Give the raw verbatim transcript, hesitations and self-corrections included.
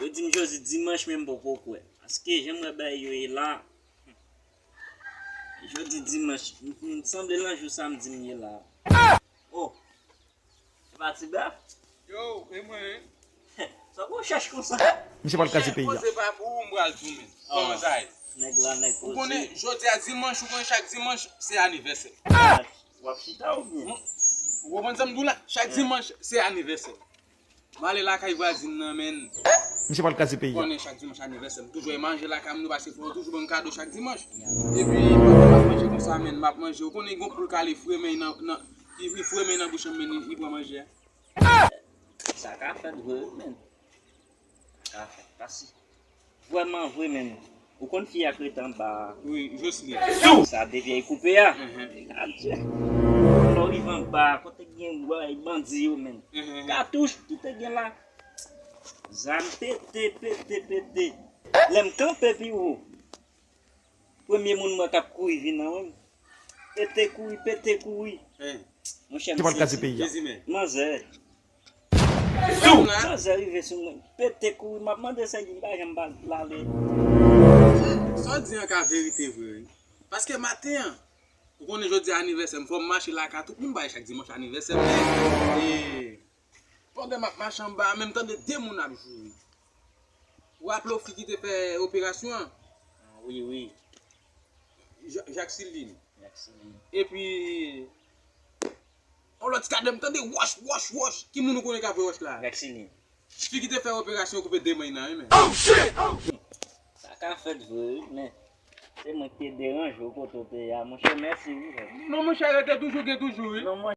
Yo di m jodi dimanch, men m poko kwè. Paske jan m wè bagay yo ye la, jodi dimanch, m, m sanble nan jou samdi m ye la. Oh, se pa Ti Bèf? Yo, e mwen, wi. Sa w chèche konsa? Misye pral kraze peyi a. Poze pa pou ou, m pral di w, men. Kòman sa ye? Nèg la, nèg koze. Ou konnen, jodi a dimanch, ou konnen chak dimanch, se anivèsè. W ap chita oubyen? Ou konprann sa m di w la? Chak dimanch, se anivèsè. M ale lakay vwazin nan, men. Misye pral kraze peyi a. Konnen chak dimanch anivèsè, m toujou al manje lakay moun yo, paske fò yo toujou ban m kado chak dimanch. Epi, pandan m ap manje konsa, men, m ap manje, ou konnen gen yon poul kale fre, men nan, nan, li, li fre, men nan bouch mwen, men li, li pran manje a. Sa ka fèt vre, men. Sa ka fèt, pase. Vrèman vre, men. Ou konn fi a k rete anba a? Wi, Josly. Sa de vyèy koupe a. Mhm. Adye. Lè w rive anba a, kote k gen bandi yo, men. Mhm. Katouch, tout te gen la. Zam pete, pete, pete. Lè m kanpe pi wo, premye moun mwen k ap kouri vin nan men m. Pete kouri, pete kouri. Hein. Monchè, m sezi. Jezi men. Manzè. Manzè rive sou mwen. Pete kouri, m ap mande sèvi, m pa janm pa lale. Sa w di an ka verite vre, wi. Paske maten an, ou konnen jodi a anivèsè m, fò m mache lakay tout moun, bay chak dimanch anivèsè m. E pandan m ap mache anba a, men m tande de moun ap joure. Ou raple w fi ki te fè operasyon an? Wi, wi. Ja-, Jacqueline. Jacqueline. Epi, yon lòt kadè m tande wòch, wòch, wòch. Ki moun ou konnen k ap voye wòch la? Jacqueline. Fi ki te fè operasyon koupe de men nan, wi, men. Oh, shit! Oh, shit! Sa ka fèt vre, wi, men se mwen ki te deranje w kote w te ye a, monchè, mèsi, wi, frè. Non, monchè, rete toujou gen toujou, wi. Non, monchè.